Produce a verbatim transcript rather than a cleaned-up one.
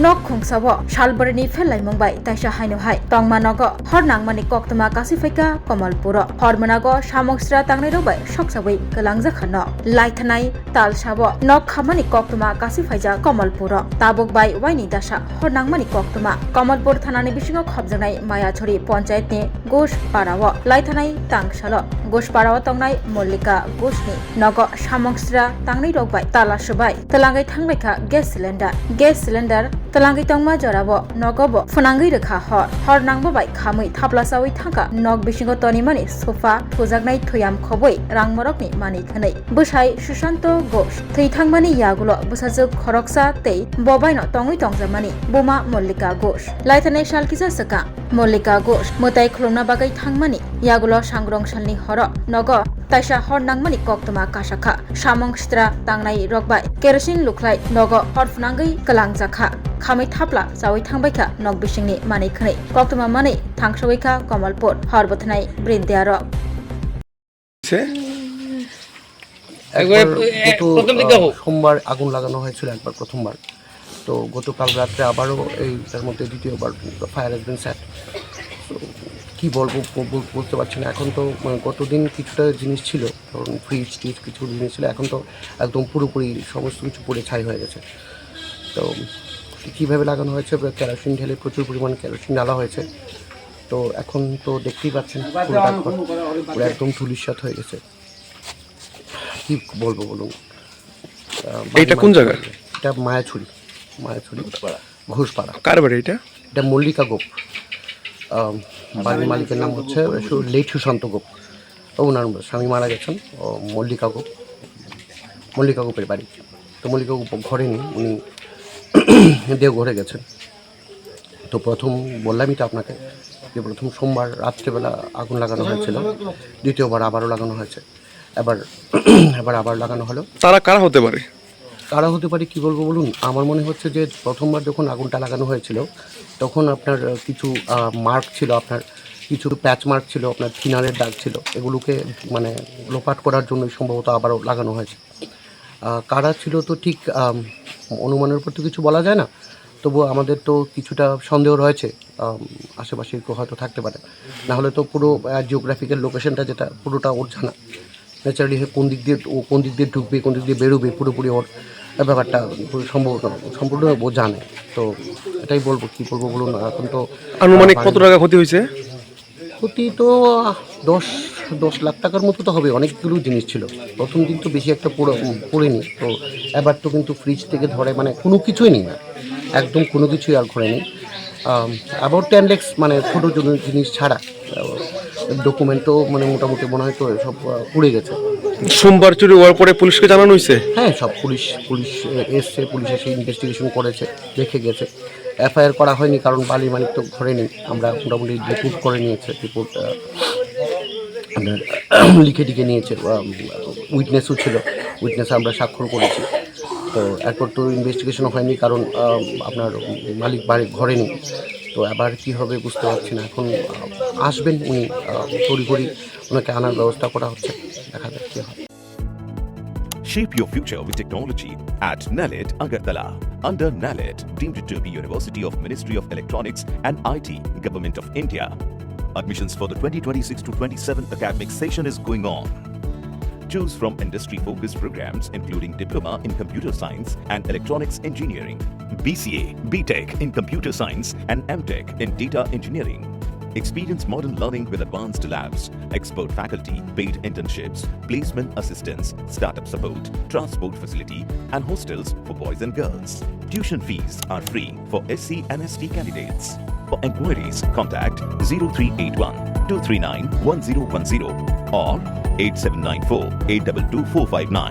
Nok khungsao salbrini phellaimung bai taisa haino hai tongma nogo hor nangmani koktwma kasi phaikha Kamalpuro. Hor mwnago samung sra tangnairok bai soksawi kwlangjakha nok. Laithanai talsao nok khamani koktwma kasi phaijak Kamalpuro. Tabuk bai waini dasa hor nangmani koktwma. Kamalpur thanani bisingo khopjaknai Mayachori ponchayatni Gush parao laithanai tangsalo Gush parao tongnai Mollika Gushni nogo samung sra tangnairok bai tala swbai twlangwi thanglaikha gas cylinder. Gas cylinder twlangwi tongma jorao nogobo phwnangwi rwkha hor. Hor nangma bai khamwi thapla chawi thangkha nok bisingo tonimani sofa, thujaknai thuyam khobwi rangmorokni manwi khwnwi. Bwsai Sushanto Ghosh thwi thangmani yagulo bwsajwk khoroksa tei bobaino tongwi tongjamani buma Mollika Ghosh. Laithanai sal kisa swkang Mollika Ghosh mwtai khulumna bagwi thangmani yagulo sangrong salni horo nogo taisa hor nangmani koktwma kasakha. Samung sitra tangnai rok bai kerosene lukhlai nogo hor phwnangwi kwlangjakha. Khamwi thapla chawi thangbaikha nok bisingni manwi khwnwi. Koktwma manwi thangsawi kha Kamalpur hor bwthanai brindia rok. একবার গত সোমবার আগুন লাগানো হয়েছিল একবার প্রথমবার। তো গতকাল রাত্রে আবারও এই তার মধ্যে দ্বিতীয়বার ফায়ার হ্যাজ বিন সেট। তো কি বলবো, বলতে পারছি না। এখন তো মানে গত দিন কিছুটা জিনিস ছিল, ধরুন ফ্রিজ টিজ কিছু জিনিস ছিল, এখন তো একদম পুরোপুরি সমস্ত কিছু পুড়ে ছাই হয়ে গেছে। তো কীভাবে লাগানো হয়েছে, কেরোসিন ঢেলে, প্রচুর পরিমাণ কেরোসিন ঢালা হয়েছে। তো এখন তো দেখতেই পাচ্ছেন পুরোটা ঘর পুরো একদম ধূলিসাৎ হয়ে গেছে। কি বলবো বলুন? এইটা কোন জায়গা? এটা মায়াছড়ি, মায়াছড়ি ঘোষপাড়া। কার বাড়ি এটা? এটা মল্লিকা গোপ। বাড়ির মালিকের নাম হচ্ছে লেট সুশান্ত গোপ। ওনার স্বামী মারা গেছেন। মল্লিকা গোপ, মল্লিকা গোপের বাড়ি। তো মল্লিকা গোপ ঘরে নেই, উনি দেওঘরে গেছেন। তো প্রথম বললামই তো আপনাকে যে প্রথম সোমবার রাত্রেবেলা আগুন লাগানো হয়েছিল, দ্বিতীয়বার আবারও লাগানো হয়েছে, এবার এবার আবার লাগানো হলো। তারা কারা হতে পারে? কারা হতে পারে কি বলবো বলুন, আমার মনে হচ্ছে যে প্রথমবার যখন আগুনটা লাগানো হয়েছিল তখন আপনার কিছু মার্ক ছিল, আপনার কিছু প্যাচ মার্ক ছিল, আপনার থিনারের দাগ ছিল, এগুলোকে মানে লোপাট করার জন্য সম্ভবত আবারও লাগানো হয়েছে। কারা ছিল তো ঠিক অনুমানের উপর তো কিছু বলা যায় না, তবুও আমাদের তো কিছুটা সন্দেহ রয়েছে। আশেপাশে কেউ হয়তো থাকতে পারে, না হলে তো পুরো জিওগ্রাফিক্যাল লোকেশনটা যেটা পুরোটা ওর জানা, ন্যাচারালি কোন দিক দিয়ে ও কোন দিক দিয়ে ঢুকবে, কোন দিক দিয়ে বেরোবে, পুরোপুরি ওর ব্যাপারটা সম্ভব সম্পূর্ণ ও জানে। তো এটাই বলবো, কি বলবো বলুন, এখন তো আনুমানিক কত টাকা ক্ষতি হয়েছে? ক্ষতি তো দশ দশ লাখ টাকার মতো তো হবে। অনেকগুলো জিনিস ছিল, প্রথম দিন তো বেশি একটা পুরো পড়েনি। তো এবার তো কিন্তু ফ্রিজ থেকে ধরে মানে কোনো কিছুই নেই না, একদম কোনো কিছুই আর ঘরে নেই। অ্যাবাউট টেন ল্যাক্স মানে ছোটো জিনিস ছাড়া ডকুমেন্ট তো মানে মোটামুটি মনে হয় তো সব পুড়ে গেছে। সোমবার চুরি হওয়ার পরে পুলিশকে জানানো হয়েছে? হ্যাঁ, সব পুলিশ পুলিশ এসছে, পুলিশ এসে ইনভেস্টিগেশন করেছে, দেখে গেছে। এফআইআর করা হয়নি, কারণ বাড়ির মালিক তো ঘরে নেই। আমরা মোটামুটি রিপোর্ট করে নিয়েছে, রিপোর্ট আপনার লিখে টিখে নিয়েছে, উইটনেসও ছিল, উইটনেস আমরা স্বাক্ষর করেছি। তো এরপর তো ইনভেস্টিগেশনও হয়নি, কারণ আপনার মালিক বাড়ি ঘরে নেই। তো আবার কি হবে বুঝতে পারছি না। এখন আসবেন উনি, তড়িঘড়ি ওনাকে আনার ব্যবস্থা করা হচ্ছে, দেখা যাক কী হয়। Shape your future with technology at NALET Agartala. Under NALET, deemed to be University of Ministry of Electronics and I T, Government of India. Admissions for the twenty twenty-six to twenty-seven academic session is going on. Choose from industry-focused programs including Diploma in Computer Science and Electronics Engineering, B C A, B Tech in Computer Science and M Tech in Data Engineering. Experience modern learning with advanced labs, expert faculty, paid internships, placement assistance, startup support, transport facility, and hostels for boys and girls. Tuition fees are free for S C and S T candidates. For enquiries, contact zero three eight one two three nine one zero one zero or eight seven nine four eight double two four five nine.